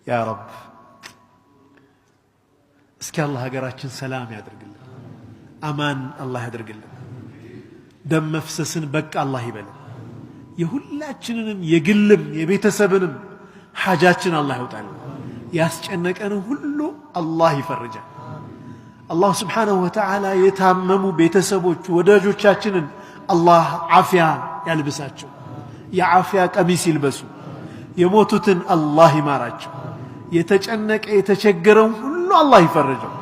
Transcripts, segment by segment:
ያ ረብ፣ እስኪ አላህ ሀገራችን ሰላም ያድርግልን፣ አማን አላህ ያድርግልን፣ ደም መፍሰስን በቃ አላህ ይበልን። የሁላችንንም የግልም የቤተሰብንም ሓጃችን አላህ ያውጣልን። ያስጨነቀንን ሁሉ አላህ ይፈርጃል። አላህ ስብሓነሁ ወተዓላ የታመሙ ቤተሰቦች ወዳጆቻችንን አላህ ዓፊያ ያልብሳቸው፣ የዓፊያ ቀሚስ ይልበሱ። የሞቱትን አላህ ይማራቸው። የተጨነቀ የተቸገረውን ሁሉ አላህ ይፈርጀው።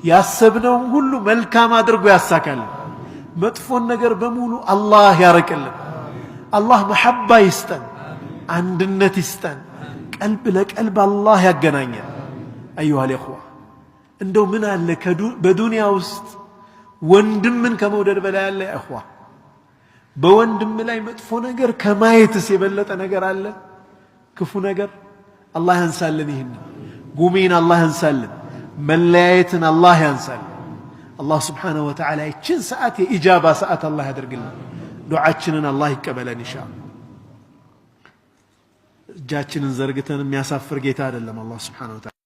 ያሰብነውን ሁሉ መልካም አድርጎ ያሳካልን። መጥፎን ነገር በሙሉ አላህ ያርቅልን። አላህ መሐባ ይስጠን፣ አንድነት ይስጠን። ቀልብ ለቀልብ አላህ ያገናኘን። أيها الإخوة፣ እንደው ምን አለ በዱንያ ውስጥ ወንድምን ከመውደድ በላይ አለ? إخوة፣ በወንድም ላይ መጥፎ ነገር ከማየትስ የበለጠ ነገር አለ? ክፉ ነገር አላህ ያንሳልን። ይህን ጉሜን አላህ ያንሳልን። መለያየትን አላህ ያንሳልን። አላህ ስብሓነሁ ወተዓላ ይችን ሰዓት የኢጃባ ሰዓት አላህ ያደርግልን። ዱዓችንን አላህ ይቀበለን ኢንሻአላህ። እጃችንን ዘርግተን የሚያሳፍር ጌታ አይደለም አላህ ስብሓነሁ ወተዓላ።